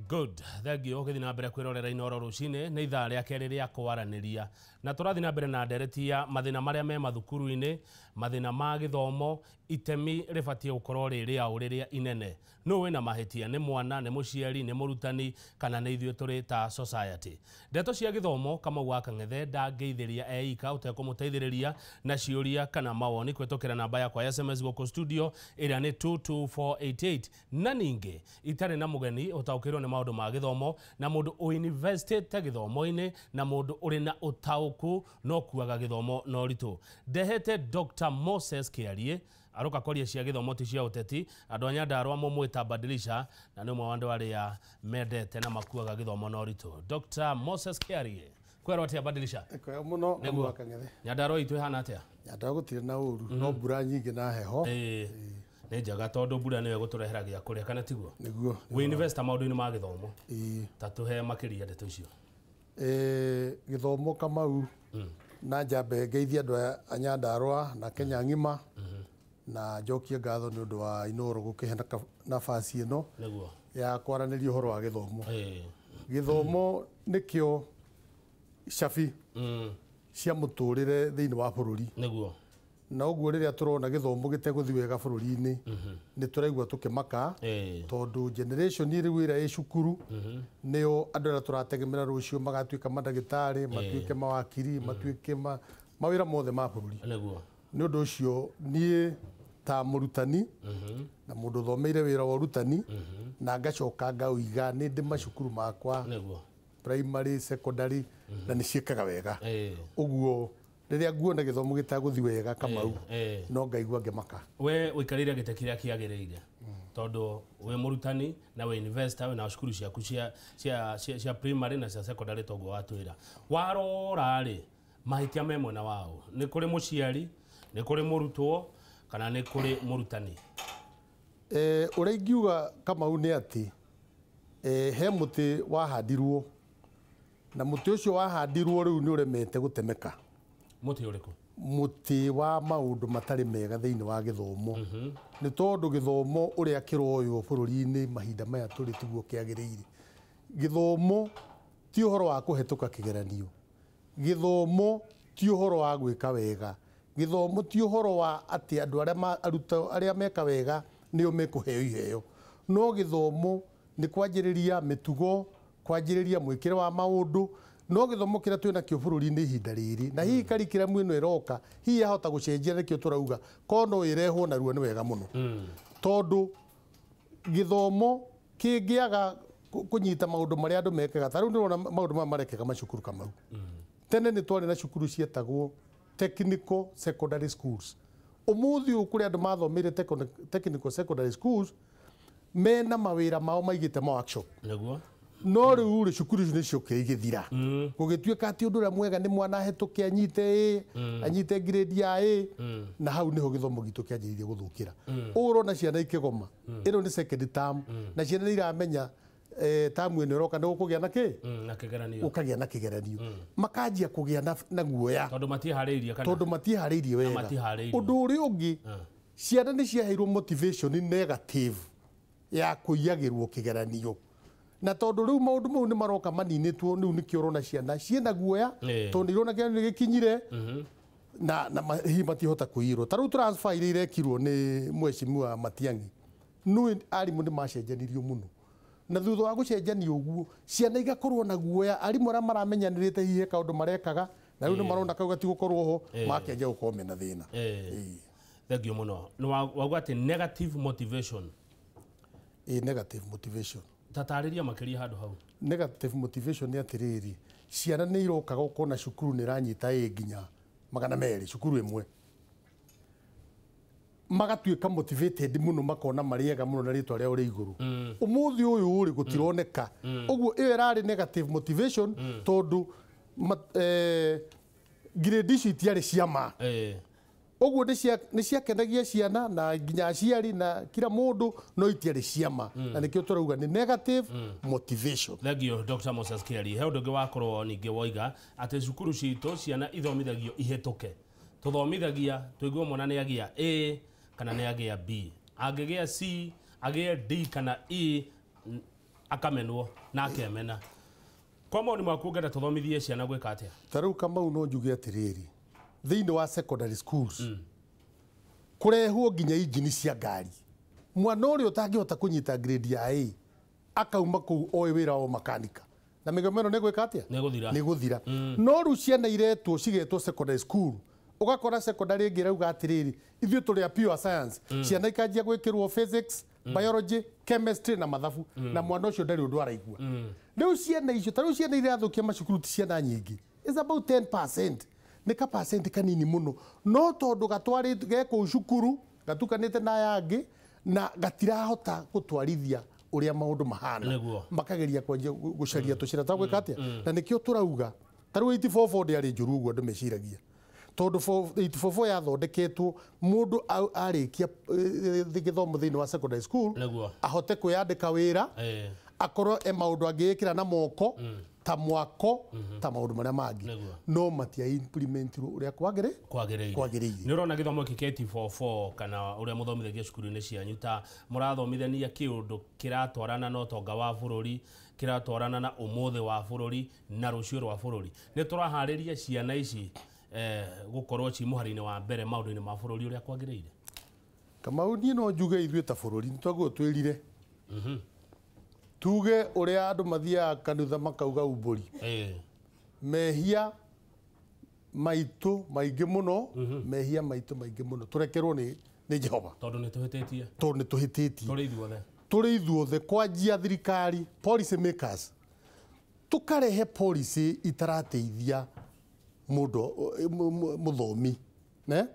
Good, thengiũ. Ũgĩthiĩ na mbere kwĩrorera Inooro rũcinĩ, nĩ ithaa rĩa kerĩ rĩa kwaranĩria, na tũrathiĩ na mbere na ndereti ya mathĩna marĩa me mathukuru-inĩ, mathĩna ma gĩthomo, itemi rĩbatiĩ gũkorwo rĩ rĩaũ rĩrĩa inene, nũ wĩna mahĩtia, nĩ mwana, nĩ mũciari, nĩ mũrutani, kana nĩ ithuĩ tũrĩ ta society? Ndeto cia gĩthomo, Kamau wa Kang'ethe ndangĩithĩria eika ũtekũmũteithĩrĩria na ciũria kana mawoni kũhĩtũkĩra namba yakwa ya SMS gũkũ studio ĩrĩa nĩ 22488. Na ningĩ itarĩ na mũgeni ũtaũkĩirwo nĩ maũndũ ma gĩthomo na mũndũ ũinvestĩte gĩthomo-inĩ na mũndũ ũrĩ na ũtaũku no kuaga gĩthomo na ũritũ. Ndehete Dr. Moses Kĩarie, aroka kwaria cia gĩthomo ti cia ũteti. Andũ a Nyandarũa mũmwĩta Badilisha, na nĩ ũmwe wa andũ arĩa mendete na makuaga gĩthomo na ũritũ. Dr. Moses Kĩarie, kwerwo atĩa, Badilisha? Kwega mũno. Nĩguo. Kamau Kang'ethe. Nyandarũa itũ ĩhana atĩa? Nyandarũa gũtirĩ na ũru, no mbura nyingĩ na heho. Ĩĩ, nĩ njega tondũ mbura nĩyo ĩgũtũrehera gĩa kũrĩa, kana tiguo? Nĩguo. Wĩ investor maũndũ-inĩ ma gĩthomo. Ĩĩ. Ta tũhe makĩria ndeto icio. Gĩthomo, Kamau, na njambe ngeithie andũ a Nyandarũa na Kenya ng'ima, na njokie ngatho nĩ ũndũ wa Inooro gũkĩhe nafasi ĩno ya kwaranĩria ũhoro wa gĩthomo. Gĩthomo nĩkĩo cabi cia mũtũrĩre thĩinĩ wa bũrũri. Na ũguo rĩrĩa tũrona gĩthomo gĩtegũthiĩ wega bũrũri-inĩ, nĩ tũraigua tũkĩmaka, tondũ generation rĩu ĩrĩa ĩ cukuru nĩo andũ arĩa tũrategemera rũciũ magatuĩka mandagĩtarĩ, matuĩke mawakiri, matuĩke mawĩra mothe ma bũrũri. Nĩ ũndũ ũcio niĩ ta mũrutani na mũndũ ũthomeire wĩra wa ũrutani na ngacoka ngauiga nĩ ndĩ macukuru makwa, primary, secondary, na nĩ ciĩkaga wega. Ũguo rĩrĩa nguona gĩthomo gĩtagũthiĩ wega, Kamau, no ngaigua ngĩmaka. We ũikarĩire gĩtĩ kĩrĩa kĩagĩrĩire tondũ wĩ mũrutani na wĩ investor, wĩna cukuru ciaku cia primary na cia secondary. Toguo watwĩra, warora rĩ, mahĩtia me mwena wao? Nĩ kũrĩ mũciari, nĩ kũrĩ mũrutwo, kana nĩ kũrĩ mũrutani? Ũrĩa ingiuga, Kamau, nĩ atĩ he mũtĩ wahandirwo, na mũtĩ ũcio wahandirwo rĩu nĩ ũremete gũtemeka. Mũtĩ ũrĩkũ? Mũtĩ wa maũndũ matarĩ mega thĩinĩ wa gĩthomo, nĩ tondũ gĩthomo ũrĩa kĩroywo bũrũri-inĩ mahinda maya tũrĩ tiguo kĩagĩrĩire. Gĩthomo ti ũhoro wa kũhetũka kĩgeranio, gĩthomo ti ũhoro wa gwĩka wega, gĩthomo ti ũhoro wa atĩ andũ arĩa arutwo arĩa meka wega nĩo mekũheo iheo, no gĩthomo nĩ kwanjĩrĩria mĩtugo, kwanjĩrĩria mwĩkĩre wa maũndũ. No gĩthomo kĩrĩa twĩ nakĩo bũrũri-inĩ ihinda rĩrĩ, na hihi curriculum ĩno ĩroka hihi yahota gũcenjia, nĩkĩo tũrauga korwo no ĩrehwo narua nĩ wega mũno, tondũ gĩthomo kĩngĩaga kũnyita maũndũ marĩa andũ mekaga, ta rĩu ndĩrona maũndũ maya marekeka macukuru, Kamau. Tene nĩ twarĩ na cukuru cietagwo technical secondary schools. Ũmũthĩ ũyũ kũrĩ andũ mathomeire technical secondary schools mena mawĩra mao maigĩte ma workshop. No rĩu rĩ, cukuru icio nĩ ciokire igĩthira, gũgĩtuĩka atĩ ũndũ ũrĩa mwega nĩ mwana ahĩtũke, anyite A, anyite grade ya A, na hau nĩho gĩthomo gitũ kĩanjĩrĩirie gũthũkĩra. Ũũ ũrona ciana ikĩgoma, ĩno nĩ second term, na ciana nĩ iramenya tamu ĩno ĩroka nĩ gũkũgĩa na kĩ? Na kĩgeranio. Gũkagĩa na kĩgeranio, makanjia kũgĩa na guoya. Tondũ matiharĩirie, kana? Tondũ matiharĩirie wega. Matiharĩirie. Ũndũ ũrĩa ũngĩ, ciana nĩ ciaheirwo motivation negative ya kũiyagĩrwo kĩgeranio, na tondũ rĩu maũndũ mau nĩ maroka maninĩtwo, rĩu nĩkĩo ũrona ciana ciĩna guoya, tondũ nĩ irona kĩgeranio nĩ gĩkinyire na hihi matihota kũiyĩrwo. Ta rĩu transfer iria irekirwo nĩ mheshimiwa Matiang'i, nĩ arimũ nĩ macenjanirio mũno, na thutha wa gũcenjania ũguo ciana igakorwo na guoya. Arimũ arĩa maramenyanĩrĩte hihi he kaũndũ marekaga, na rĩu nĩ marona kau gatigũkorwo ho, makĩanjia gũkorwo mena thĩna. Thengiũ mũno. Nĩ wauga atĩ negative motivation. Ĩ, negative motivation. Tatarĩria makĩria handũ hau. Negative motivation nĩ atĩrĩrĩ, ciana nĩ irokaga ũkona cukuru nĩ ĩranyita ĩ nginya 200 cukuru ĩmwe, magatuĩka motivated mũno, makona marĩ ega mũno na rĩtwa rĩao rĩ igũrũ. Ũmũthĩ ũyũ rĩ, gũtironeka ũguo. Ĩyo ĩrarĩ negative motivation tondũ grade icio itiarĩ cia ma. Ũguo nĩ ciakenagia ciana na nginya aciari na kila mũndũ, no itiarĩ cia ma, na nĩkĩo tũrauga nĩ negative motivation. Thengiũ, Dr. Moses Kĩarie. He ũndũ ũngĩ wakorwo ningĩ woiga atĩ cukuru citũ ciana ithomithagio ihĩtũke, tũthomithagia tũigue mwana nĩ agĩa A kana nĩ agĩa B, angĩgĩa C, agĩe D kana E. Akamenwo na akemena. Kwa maoni maku ũngĩenda tũthomithie ciana gwĩka atĩa? Ta rĩu Kamau no njuge atĩrĩrĩ, thĩinĩ wa secondary schools kũrehwo nginya injini cia ngari, mwana ũrĩa ũtangĩhota kũnyita grade ya A akauma kũu oĩ wĩra wa makanika, na mĩgomo ĩno nĩ gwĩka atĩa? Nĩ gũthira. Nĩ gũthira. No rĩu ciana iretwo cigetwo secondary school, ũgakora secondary ĩngĩ ĩrauga atĩrĩrĩ, ithuĩ tũrĩ a pure science, ciana ikanjia gwĩkĩrwo physics, biology, chemistry na mathabu, na mwana ũcio ndarĩ ũndũ araigua. Rĩu ciana icio, ta rĩu ciana irathũkia macukuru ti ciana nyingĩ, it's about 10%, nĩ ka percent kanini mũno, no tondũ gatwarĩtwo ge kũu cukuru gatukanĩte na aya angĩ na gatirahota gũtwarithia ũrĩa maũndũ mahana, makageria kwanjia gũcaria tũcĩra twa gwĩka atĩa. Na nĩkĩo tũrauga ta rĩu 844 ndĩarĩ njũru ũguo andũ meciragia, tondũ 844 yathondeketwo mũndũ arĩkia gĩthomo thĩinĩ wa secondary school ahote kwĩyandĩka wĩra, akorwo e maũndũ angĩĩkĩra na moko ta mwako ta maũndũ marĩa mangĩ, no matia implementirwo ũrĩa kwagĩrĩire. Nĩ ũrona gĩthomo gĩkĩ kĩa 844 kana ũrĩa mũthomithagia cukuru-inĩ cianyu ta mũrathomithania kĩũndũ kĩratwarana na ũtonga wa bũrũri, kĩratwarana na ũmũthĩ wa bũrũri na rũciũ rwa bũrũri. Nĩ tũraharĩria ciana ici gũkorwo ci mũhari-inĩ wa mbere maũndũ-inĩ ma bũrũri ũrĩa kwagĩrĩire? Kamau, niĩ no njuge ithuĩ ta bũrũri nĩ twagĩrĩirwo twĩrire, tuge ũrĩa andũ mathiaga kanitha makauga umbũri, mehia maitũ maingĩ mũno, mehia maitũ maingĩ mũno tũrekerwo nĩ Jehova, tondũ nĩ tũhĩtĩtie, tondũ nĩ tũhĩtĩtie tũrĩ ithuothe, tũrĩ ithuothe, kwanjia thirikari, policy makers, tũkarehe policy itarateithia mũndũ mũthomi, ne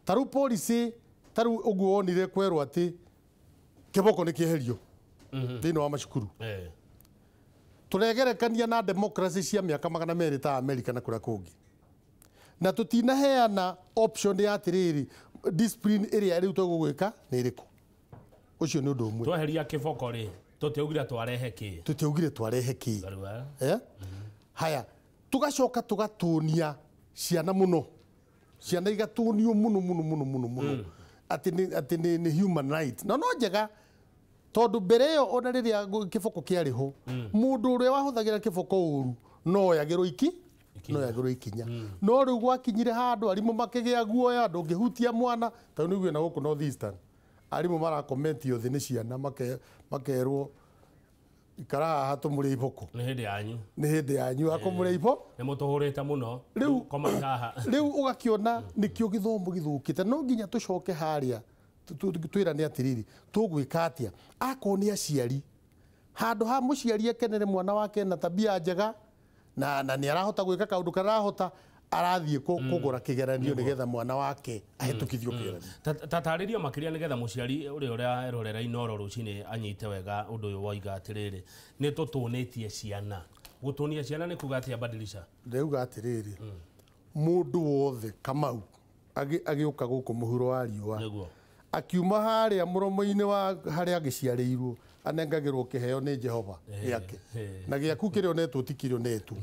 ta rĩu policy, ta rĩu ũguo wonire kwerwo atĩ kĩboko nĩ kĩeherio thĩinĩ wa macukuru. Tũregerekania na democracy cia mĩaka 200 ta America na kũrĩa kũngĩ, na tũtinaheana option ya atĩrĩrĩ discipline ĩrĩa rĩu tũgũgwĩka nĩ ĩrĩkũ. Ũcio nĩ ũndũ ũmwe. Tweheria kĩboko rĩ, tũtiaugire twarehe kĩ, tũtiaugire twarehe kĩ. Haya, tũgacoka tũgatũnia ciana mũno, ciana igatũnio mũno mũno mũno mũno mũno atĩ nĩ human right, na no njega tondũ mbere ĩyo ona rĩrĩa kĩboko kĩarĩ ho, mũndũ ũrĩa wahũthagĩra kĩboko ũru no oyagĩrwo ikinya. No rĩu gwakinyire handũ arimũ makĩgĩa guoya, ndũngĩhutia mwana. Tondũ nĩguo na gũkũ North Eastern arimũ marakomentio thĩ nĩ ciana, makerwo ikara haha tũmũrĩe iboko. Nĩ hĩndĩ yanyu, nĩ hĩndĩ yanyu akũmũrĩa ibo, nĩ mũtũhũrĩte mũno rĩu koma haha. Rĩu ũgakĩona nĩkĩo gĩthomo gĩthũkĩte. No nginya tũcoke harĩa twĩrane atĩrĩrĩ, tũgwĩka atĩa? Akorwo nĩ aciari, handũ ha mũciari akenere mwana wake na tabia njega na nĩ arahota gwĩka kaũndũ karahota, arathiĩ kũgũra kĩgeranio nĩgetha mwana wake ahĩtũkithio kĩgeranio. Tatarĩria makĩria nĩgetha mũciari ũrĩa ũrerorera Inooro rũcinĩ anyite wega ũndũ ũyũ woiga atĩrĩrĩ, nĩ tũtũnĩtie ciana. Gũtũnia ciana nĩ kuga atĩa, Badilisha? Ndĩrauga atĩrĩrĩ, mũndũ wothe Kamau agĩũka gũkũ mũhuro wa riũa, akiuma harĩa mũromo-inĩ wa harĩa agĩciarĩirwo, anengagĩrwo kĩheo nĩ Jehova gĩake, na gĩaku kĩrĩa onetwo ti kĩrĩa onetwo.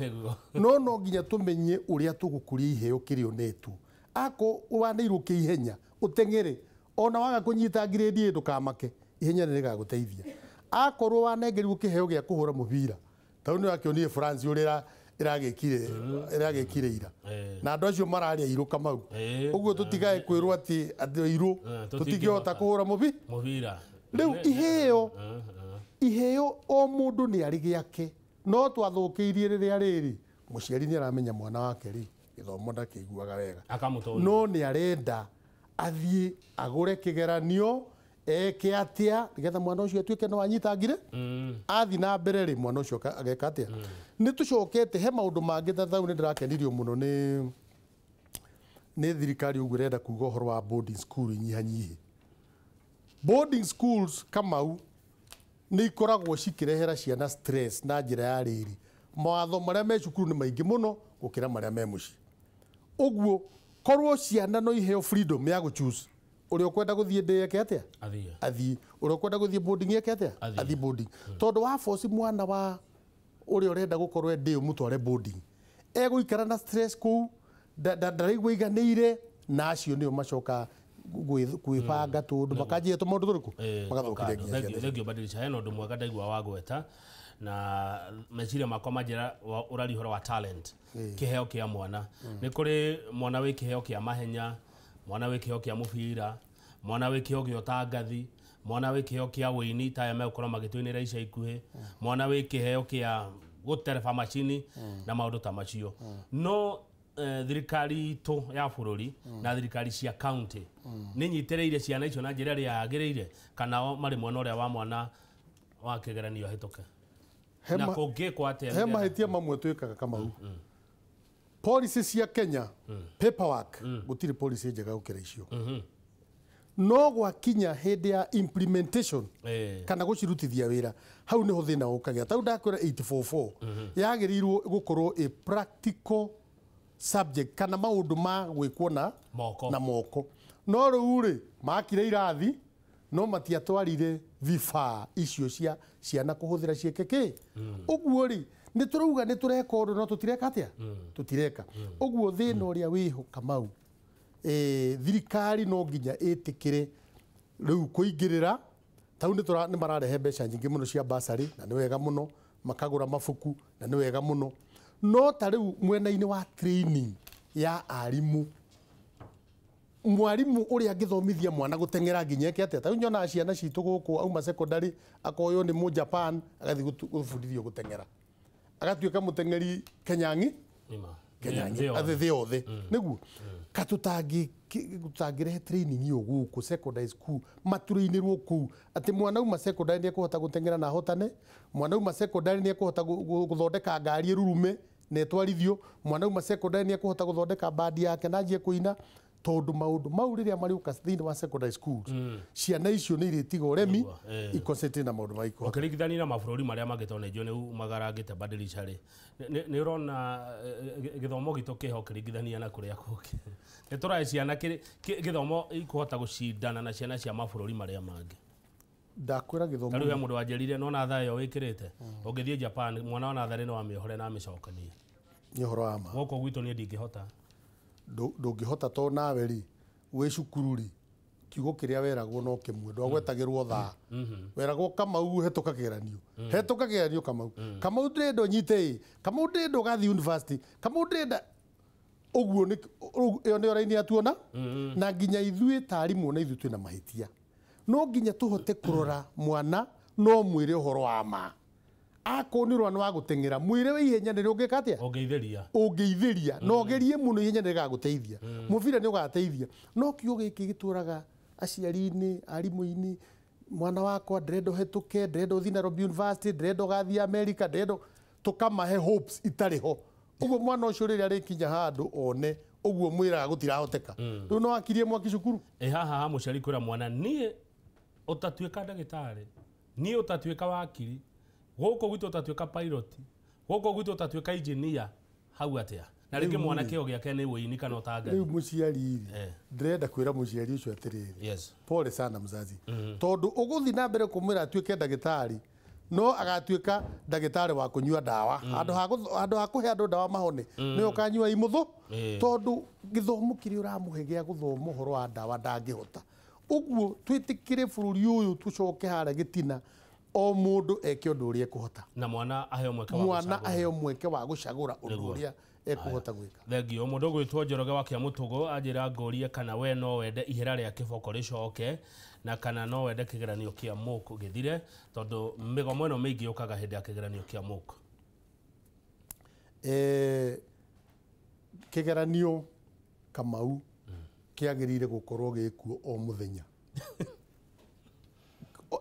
No no nginya tũmenye ũrĩa tũgũkũria iheo kĩrĩa onetwo. Ako waneirwo kĩ ihenya ũteng'ere, ona waga kũnyita grade ndũkamake, ihenya nĩ rĩgagũteithia. Akorwo wanengerirwo kĩheo gĩa kũhũra mũbira, ta rĩu nĩwakĩonire France ũrĩa ĩragĩkire ira, na andũ acio mararĩa irũ Kamau. Ũguo tũtigae kwĩrwo atĩ andũ airũ tũtingĩhota kũhũra mũbira. Rĩu iheo o mũndũ nĩ arĩ gĩake, no twathũkĩirie rĩrĩa rĩrĩ mũciari nĩ aramenya mwana wake rĩ gĩthomo ndakĩiguaga wega, no nĩ arenda athiĩ agũre kĩgeranio eke atĩa nĩgetha mwana ũcio atuĩke no anyitangire. Athiĩ na mbere rĩ, mwana ũcio ageka atĩa? Nĩ tũcokete he maũndũ mangĩ ta thau nĩ ndĩrakenirio mũno nĩ thirikari ũguo ĩrenda kuga ũhoro wa boarding school inyihanyihe. Boarding schools Kamau nĩ ikoragwo cikĩrehera ciana stress na njĩra ya rĩrĩ, mawatho marĩa me cukuru nĩ maingĩ mũno gũkĩra marĩa me mũciĩ. Ũguo korwo ciana no iheo freedom ya gũ choose ũrĩa ũkwenda gũthiĩ ndĩ eke atĩa, athiĩ, ũrĩa ũkwenda gũthiĩ boarding eke atĩa, athiĩ boarding. Tondũ wa force mwana wa ũrĩa ũrenda gũkorwo ndĩ ũmũtware boarding, egũikara na stress kũu, ndaraigua iganĩire, na acio nĩo macoka Gwĩbanga tũndũ makanjia tũmaũndũ tũrĩkũ magathũkĩria nginya ciana. Thengio Badilisha, hena ũndũ mwega ndaigua wa gweta na meciria makwa manjĩra ũraria ũhoro wa talent, kĩheo kĩa mwana. Nĩ kũrĩ mwana wĩ kĩheo kĩa mahenya, mwana wĩ kĩheo kĩa mũbira, mwana wĩ kĩheo kĩa ũtangathi, mwana wĩ kĩheo kĩa wũini ta aya megũkorwo magĩtũinĩra ica ikuhĩ, mwana wĩ kĩheo kĩa gũtereba macini na maũndũ ta macio. No thirikari itũ ya bũrũri na thirikari cia county nĩ nyitĩrĩire ciana icio na njĩra ĩrĩa yagĩrĩire, kana o marĩ mwena ũrĩa wa mwana wa kĩgeranio ahĩtũke? Na kũngĩkwo atĩa? He mahĩtia mamwe twĩkaga Kamau. Policy cia Kenya, paperwork, gũtirĩ policy njega gũkĩra icio. No gwakinya hĩndĩ ya implementation kana gũcirutithia wĩra, hau nĩho thĩna ũkagĩa. Tau ndakwĩra 844 yagĩrĩirwo gũkorwo a practical subject kana maũndũ ma gwĩkwo na moko. Na moko. No rĩu rĩ, makire irathi no matiatwarire vifaa icio cia ciana kũhũthĩra ciĩke kĩ. Ũguo rĩ, nĩ tũrauga nĩ tũreka ũndũ no tũtireka atĩa? Tũtireka. Ũguo thĩna ũrĩa wĩho Kamau, thirikari no nginya ĩtĩkĩre rĩu kũingĩrĩra. Tau nĩ mararehe mbeca nyingĩ mũno cia bursary na nĩ wega mũno, makagũra mabuku na nĩ wega mũno. No ta rĩu mwena-inĩ wa training ya arimũ, mwarimu ũrĩa angĩthomithia mwana gũteng'era nginya eke atĩa? Ta rĩu nyonaga ciana citũ gũkũ auma secondary akoywo nĩ mũ Japan agathiĩ gũbundithio gũteng'era, agatuĩka mũteng'eri Kenyang'i, Kenyang'i thĩ yothe. Nĩguo ka tũtangĩrehe training ĩyo gũkũ secondary school, matũrĩinĩrwo kũu atĩ mwana uma secondary nĩ ekũhota gũteng'era na ahotane, mwana uma secondary nĩ ekũhota gũthondeka ngari ĩrurume na ĩtwarithio, mwana uma secondary nĩ ekũhota gũthondeka bandi yake na anjie kũina. Tondũ maũndũ mau rĩrĩa marĩũka thĩinĩ wa secondary schools, ciana icio nĩ irĩtiga ũremi iconcentrate na maũndũ maikũ. Ũkĩringithania na mabũrũri marĩa mangĩ tondũ nĩ njũĩ nĩ magarangĩte Badilisha rĩ, nĩ ũrona gĩthomo gitũ kĩho ũkĩringithania na kũrĩa kũngĩ? Nĩ tũrahe ciana gĩthomo ikũhota gũcindana na ciana cia mabũrũri marĩa mangĩ? Ndakwĩra gĩthomo. Ta rĩu he mũndũ wanjĩrire no natharĩ ĩyo wĩkĩrĩte, ũngĩthiĩ Japan mwana wa natharĩ no amĩohore na amĩcokanie. Nĩ ũhoro wa ma. Gũkũ gwitũ niĩ ndingĩhota. Ndũngĩhota to nawe rĩ, wĩ cukuru rĩ, kiugo kĩrĩa weragwo no kĩmwe, ndwagwetagĩrwo thaa. Weragwo Kamau hetũka kĩgeranio. Hetũka kĩgeranio Kamau. Kamau ndĩrenda ũnyite ĩ, Kamau ndĩrenda ũgathiĩ university, Kamau ndĩrenda ũguo nĩ ĩyo nĩyo raini ya tuona. Na nginya ithuĩ ta arimũ na ithuĩ twĩna mahĩtia. No nginya tũhote kũrora mwana no mwĩre ũhoro wa ma. Akorwo nĩ ũrona wa gũteng'era, mwĩre we ihenya nĩ rĩũngĩka atĩa? Ũngĩithĩria. Ũngĩithĩria, no ũgerie mũno ihenya nĩ rĩgagũteithia. Mũbira nĩ ũgateithia. No kiugo gĩkĩ gĩtũraga aciari-inĩ, arimũ-inĩ, mwana wakwa ndĩrenda ũhetũke, ndĩrenda ũthiĩ Nairobi University, ndĩrenda ũgathiĩ America, ndĩrenda, tũkamahe hopes itarĩ ho. Ũguo mwana ũcio rĩrĩa arĩkinya handũ one, ũguo mwĩraga gũtirahoteka. Rĩu no akirie mwaki cukuru. Ĩ haha ha mũciari kwĩra mwana, niĩ ũtatuĩka ndagĩtarĩ, niĩ ũtatuĩka wakiri, gũkũ gwitũ ũtatuĩka pilot, gũkũ gwitũ ũtatuĩka engineer, hau atĩa? Na rĩngĩ mwana kĩo gĩake nĩ wũini kana ũtangathi. Rĩu mũciari rĩ, ndĩrenda kwĩra mũciari ũcio atĩrĩrĩ. Pole sana mzazi. Tondũ ũgũthiĩ na mbere kũmwĩra atuĩke ndagĩtarĩ, no agatuĩka ndagĩtarĩ wa kũnyua ndawa. Handũ ha kũhe andũ ndawa mahone, nĩwe ũkanyua imũthũ. Tondũ gĩthomo kĩrĩa ũramũhe gĩa gũthoma ũhoro wa ndawa ndangĩhota. Ũguo twĩtĩkĩre bũrũri ũyũ tũcoke harĩa gĩtina, o mũndũ eke ũndũ ũrĩa ekũhota. Na mwana aheo mweke wa Mwana gũcagũra. aheo mweke wa gũcagũra ũndũ ũrĩa ekũhota gwĩka. Thengio. Mũndũ ũgwĩtwo Njoroge wa Kĩamũtũgũ anjĩra ngũrie kana we no wende ihera rĩa kĩboko rĩcoke na kana no wende kĩgeranio kĩa MOOC gĩthire, tondũ mĩgomo ĩno mĩingĩ yũkaga hĩndĩ ya kĩgeranio kĩa MOOC. Kĩgeranio Kamau kĩagĩrĩire gũkorwo gĩkuo o mũthenya.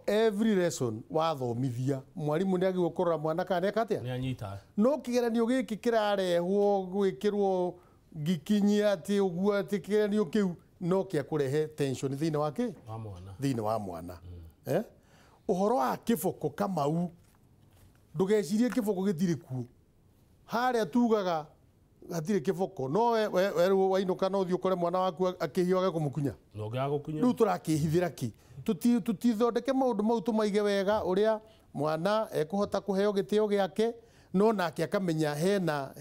Every lesson wathomithia mwarimu nĩ agĩrĩirwo kũrora mwana kana nĩeka atĩa? Nĩ anyita. No kĩgeranio gĩkĩ kĩrarehwo gwĩkĩrwo ngikinyi atĩ ũguo atĩ kĩgeranio kĩu no kĩa kũrehe tension thĩinĩ wa kĩ? Wa mwana. Thĩinĩ wa mwana. Ũhoro wa kĩboko Kamau, ndũgecirie kĩboko gĩtirĩ kuo. Harĩa tugaga hatirĩ kĩboko, no we rĩu wainũka no ũthiĩ ũkore mwana waku akĩhio age kũmũkunya. Na ũngĩaga gũkunya? Rĩu tũrakĩhithĩra kĩ? Tutithondeke maũndũ mau tũmaige wega ũrĩa mwana ekũhota kũheo gĩtĩo gĩake, no nake akamenya hena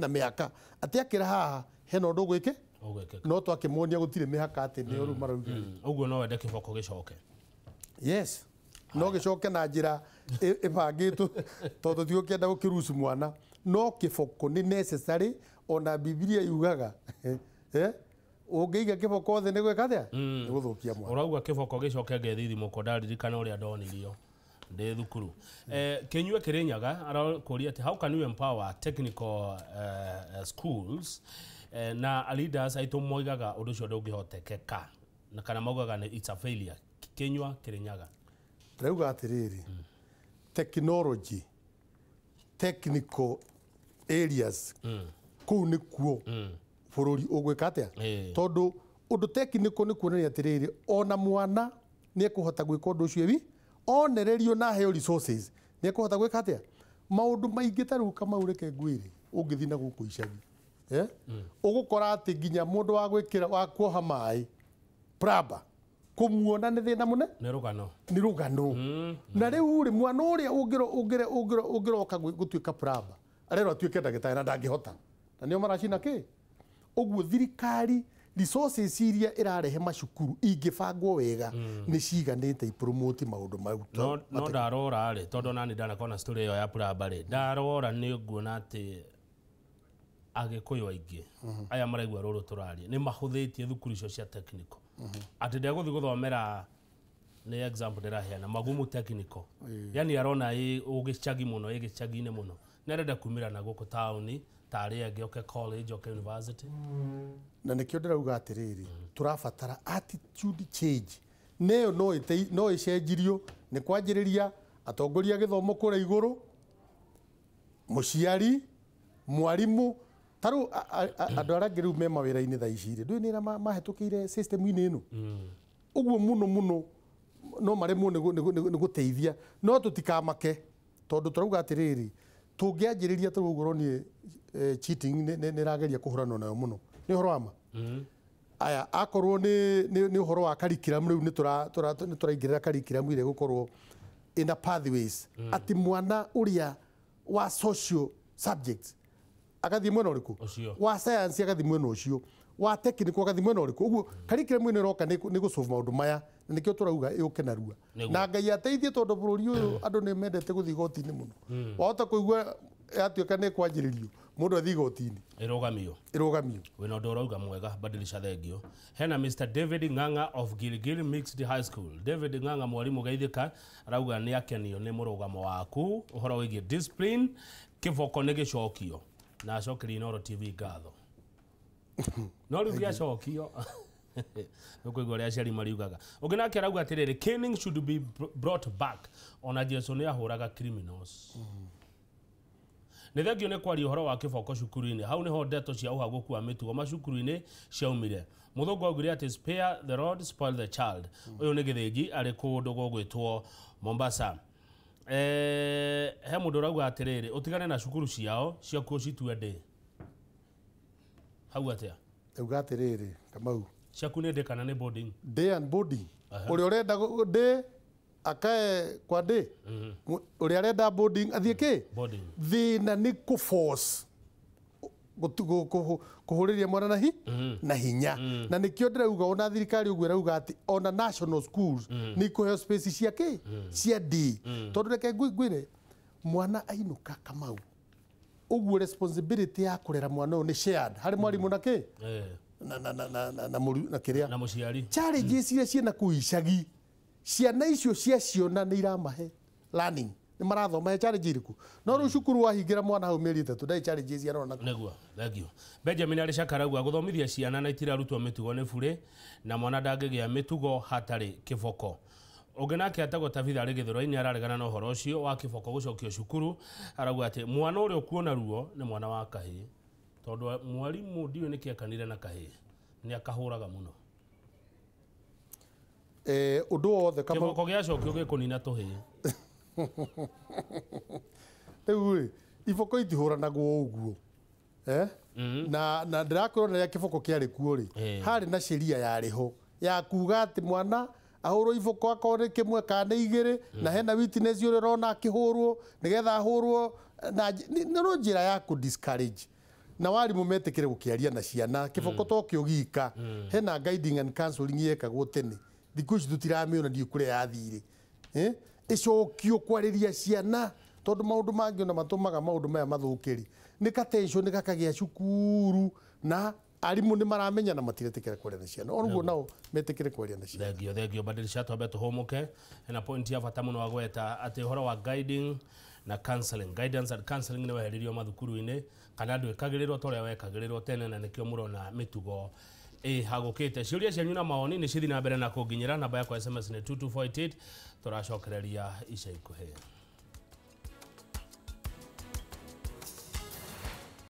mĩaka. Atĩ akĩra haha hena ũndũ ũgwĩke? Ũgwĩkĩka. No twakĩmonia gũtirĩ mĩhaka atĩ nĩ ũru marauga. Ũguo no wende kĩboko gĩcoke? Yes, no gĩcoke na njĩra ĩbangĩtwo, tondũ tigũkĩenda gũkĩrucu mwana. No kĩboko nĩ necessary, ona Bibilia yugaga ũngĩiga kĩboko thĩ nĩ gwĩka atĩa? Nĩ gũthũkia mwana. Ũrauga kĩboko gĩcoke ngethithimũko, ndaririkana ũrĩa ndonirio ndĩ thukuru. Kĩnyue Kĩrĩnyaga arakũria atĩ how can you empower technical schools, na leaders aitũ moigaga ũndũ ũcio ndũngĩhotekeka, na kana maugaga nĩ it's a failure. Kĩnyua Kĩrĩnyaga. Ndĩrauga atĩrĩrĩ, technology, technical areas, kũu nĩkuo bũrũri ũgwĩka atĩa? Tondũ ũndũ technical nĩ kuonania atĩrĩrĩ, ona mwana nĩ ekũhota gwĩka ũndũ ũcio wi onererio na aheo resources, nĩ ekũhota gwĩka atĩa maũndũ maingĩ. Ta rĩu Kamau, reke ngwĩre, ũngĩthiĩ na gũkũ icagi, ũgũkora atĩ nginya mũndũ wa gwĩkĩra, wa kuoha maĩ, plumber, kũmuona nĩ thĩna mũne. Nĩ rũgano. Nĩ rũgano. Na rĩu rĩ, mwana ũrĩa ũngĩroka gũtuĩka plumber arerwo atuĩke ndagĩtarĩ na ndangĩhota, na nĩo maracina kĩ. Ũguo thirikari resources iria ĩrarehe macukuru ingĩbangwo wega nĩ ciganĩte ipromote maũndũ mau. No ndarora rĩ, tondũ nani ndanakorwo na story ĩyo ya plumber rĩ, ndarora nĩ nguona atĩ Agĩkũyũ aingĩ aya maraigua rũrũ tũraria nĩ mahũthĩtie thukuru icio cia technical, atĩ ndegũthiĩ gũthomera, nĩ example ndĩraheana, Magumu Technical, yani arona ĩ ũgĩcagi mũno, ĩ gĩcagi-inĩ mũno, nĩ arenda kumĩra na gũkũ taũni tarĩ angĩ, oke college, oke university. Na nĩkĩo ndĩrauga atĩrĩrĩ, tũrabatara attitude change, neyo no ĩcenjirio nĩ kwanjĩrĩria atongoria a gĩthomo kũrĩa igũrũ, mũciari, mwarimũ. Ta rĩu andũ arĩa angĩ rĩu me mawĩra-inĩ thaa ici rĩ, ndũĩ nĩ arĩa mahĩtũkĩire system-inĩ ĩno ũguo mũno mũno, no maremwo nĩ gũteithia. No tũtikamake, tondũ tũrauga atĩrĩrĩ, tũngĩanjĩrĩria ta ũguo ũronire, cheating nĩ ĩrageria kũhũranwo nayo mũno, nĩ ũhoro wa ma. Aya, akorwo nĩ ũhoro wa curriculum, rĩu nĩ tũraingĩrĩra curriculum ĩrĩa ĩgũkorwo ĩna pathways, atĩ mwana ũrĩa wa social subjects agathiĩ mwena ũrĩkũ, Ũcio. wa science agathiĩ mwena ũcio, wa technical agathiĩ mwena ũrĩkũ. Ũguo curriculum ĩno ĩroka nĩ gũsolve maũndũ maya, na nĩkĩo tũrauga ĩũke narua. Na Ngai ateithie, tondũ bũrũri ũyũ andũ nĩ mendete gũthiĩ igoti-inĩ mũno. Wahota kũigua yatuĩka nĩ kwanjĩrĩrio, mũndũ athiĩ igoti-inĩ. Ĩrũgamio. Ĩrũgamio. Wĩna ũndũ ũrauga mwega, badilisha thengio. Hena Mr David Ng'ang'a of Gilgil Mixed High School. David Ng'ang'a, mwarimũ geithĩka, arauga nĩ akenio nĩ mũrũgamo waku ũhoro wĩgiĩ discipline, kĩboko nĩ gĩcokio, na acokerie Inooro TV ngatho. No rĩu gĩacokio nĩkũigua ũrĩa aciari mariugaga. Ũngĩ nake arauga atĩrĩrĩ, caning should be brought back, ona Jesu nĩ ahũraga criminals. Nĩ thengio nĩ kwaria ũhoro wa kĩboko cukuru-inĩ, hau nĩho ndeto cia ũhagũku wa mĩtugo macukuru-inĩ ciaumire. Mũthũngũ augire atĩ spare the rod, spoil the child. Ũyũ nĩ Gĩthĩnji, arĩ kũndũ gũgwĩtwo Mombasa. He mũndũ ũrauga atĩrĩrĩ, ũtigane na cukuru ciao ciakuo citue ndĩ hau atĩa? Ndauga atĩrĩrĩ, Kamau, Ciaku nĩ ndĩ kana nĩ boarding? Day and boarding. Ũrĩa ũrenda day akae kwa day, ũrĩa arenda boarding athiĩ kĩ? Boarding. Thĩna nĩ kũ force kũhũrĩria mwana na hinya, na nĩkĩo ndĩrauga ona thirikari ũguo ĩrauga atĩ ona national schools nĩ ikũheo space cia kĩ, cia D, tondũ reke ngwĩre, mwana ainũka, Kamau, ũguo responsibility ya kũrera mwana ũyũ nĩ shared harĩ mwarimũ na kĩ, na kĩrĩa, na mũciari. Challenges iria ciĩna kũu icagi, ciana icio ciaciona nĩ iramahe learning, nĩ marathoma. He challenge irĩkũ? No rĩu cukuru wahingĩra mwana hau mĩeri 3, ndarĩ challenges arona. Nĩguo, thengio. Benjamin arĩ Cakaragua, gũthomithia ciana na itirarutwo mĩtugo nĩ burĩ, na mwana ndangĩgĩa mĩtugo hatarĩ kĩboko. Ũngĩ nake atagwo Tabitha, arĩ Gĩthũrai-inĩ, araregana na ũhoro ũcio wa kĩboko gũcokio cukuru. Arauga atĩ mwana ũrĩa ũkuona ruo nĩ mwana wa kahĩĩ, tondũ mwarimũ ndiũĩ nĩkĩ ekanire na kahĩĩ, nĩ akahũraga mũno. Ũndũ wothe, Kamau. Kĩboko gĩacokio gĩkũnina tũhĩĩ. Rĩu rĩ, iboko itihũranagwo ũguo, eh? Na ndĩrakwĩra rĩrĩa kĩboko kĩarĩ kuo rĩ, harĩ na sheria yarĩ ho ya kuga atĩ mwana ahũrwo iboko akorwo nĩ kĩmwe kana nĩ igĩrĩ, na hena witness ũrĩa ũrona akĩhũrwo nĩgetha ahũrwo na nĩ no njĩra ya kũ discourage. Na warimũ metĩkĩre gũkĩaria na ciana kĩboko to kĩo gika. Hena guiding and counseling yekagwo tene, thikũ ici tũtiramĩona, ndiũ kũrĩa yathire. Ĩcokio kwarĩria ciana, tondũ maũndũ mangĩ ona matũmaga maũndũ maya mathũke rĩ, nĩ ka tension gakagĩa cukuru, na arimũ nĩ maramenya na matiretĩkĩra kwaria na ciana. Oguo nao metĩkĩre kwaria na ciana. Thengio, thengio. Badilisha, twambe tũhũmũke. Na point ya bata mũno agweta atĩ ũhoro wa guiding na counseling, guidance and counseling, nĩ weheririo mathukuru-inĩ kana ndwĩkagĩrĩrwo ta ũrĩa wekagĩrĩrwo tene, na nĩkĩo mũrona mĩtugo ĩhagũkĩte. Ciũria cianyu na mawoni nĩ cithi na mbere na kũnginyĩra. Namba yakwa SMS nĩ 22488. Tũracokereria ica ikuhĩ.